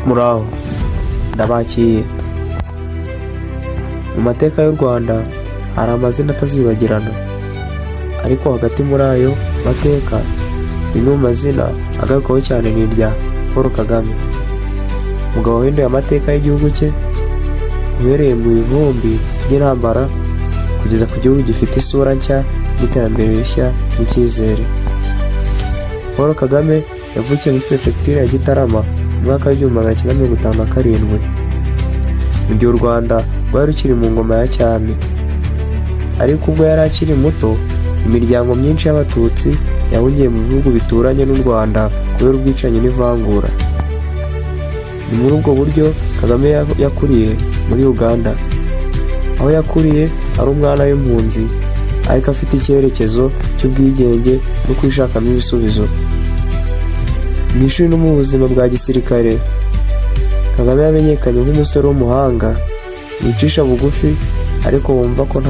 Muraho, ndabakiye. Mu mateka y'u Rwanda hari amazina atazibagirana, ariko hagati muri ayo mateka, rimwe mu mazina agarukwaho cyane ni irya Paul Kagame, umugabo wahinduye amateka y'igihugu cye uhereye mu ivumbi ry'intambara kugeza ku gihugu gifite isura nshya n'iterambere rishya n'icyizere. Paul Kagame yavukiye muri Perefegitura ya Gitarama mu mwaka w'1957, mu gihe u Rwanda rwari rukiri mu ngoma ya cyami. Ariko ubwo yari akiri muto, imiryango myinshi y'Abatutsi yahungiye mu bihugu bituranye n'u Rwanda kubera ubwicanyi n'ivangura. Ni muri ubwo buryo Kagame yakuriye muri Uganda, aho yakuriye ari umwana w'impunzi ariko afite icyerekezo cy'ubwigenge no kwishakamo ibisubizo. Mu ishuri no mu buzima bwa gisirikare, Kagame yamenyekanye nk'umusore w'umuhanga, wicisha bugufi ariko wumva ko nta